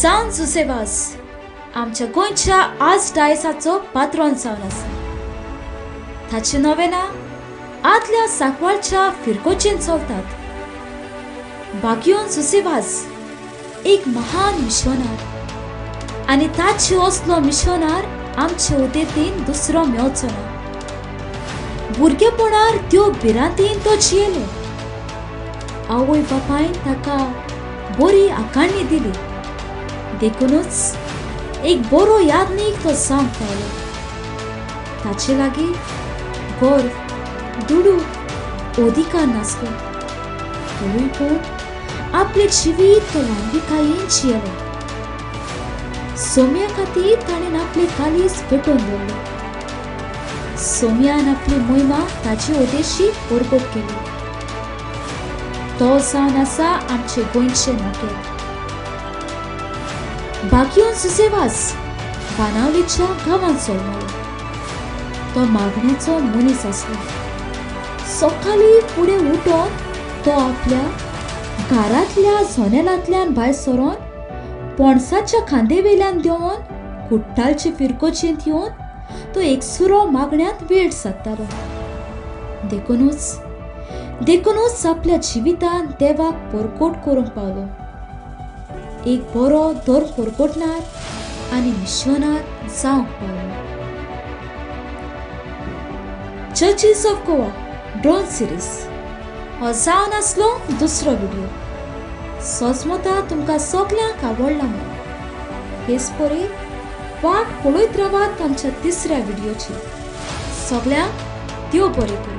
सान जुझे वाज आमच्या गोंयच्या आज डायसाचो पात्रोन जावन आसा. ताची नोवेना आदल्या सांकवाळच्या फिरकोचेन चलतात. बागियोन जुझे वाज एक महान मिशोनार आनी ताचे असलो मिशोनार आमचे उदेंतीन दुसरो मेवचो ना. भुरगेपणार त्यो भिरांतीन तो जियेलो. आवय बापायन ताका बरी आकाणी दिली, देखूनच एक बरो यादनीक तो जावंक पावलो. ताचे लागीं गर्व, दुडू, अधिकार नासलो, तरूय पूण आपलें जिवीत तो ल्हानविकायेन जियेलो. सोम्या खातीर ताणें आपलें कालीज पेटोवन दवरलें. सोम्यान आपली मोहिमा ताचे उद्देशी परगट केली. तो जावन आसा आमचे गोंयचे नकेत. बागियोन जुझे वाज बाणावलीच्या गांवांत जल्मलो. तो मागण्याचो मनीस आसलो. सकाळीं फुडें उठोन तो आपल्या घरांतल्या जनेलांतल्यान भायर सरोन पणसाच्या खांदे वेल्यान देंवन कुट्टालचे फिरकोचेंत येवन तो एकसुरो मागण्यांत वेळ सारतालो. देखूनच आपल्या जिवितांत देवाक परकोट करूंक पावलो. एक बरो धर्म परकोटणार आनी मिशनार जावंक पावलो. Churches of Goa drone series हो जावन आसलो दुसरो व्हिडिओ. सोजमता तुमकां सगल्यांक आवडला म्हूण. हेच परी वाट पळयत रावात आमच्या तिसऱ्या व्हिडिओची. सगल्यांक देव बरें करूं.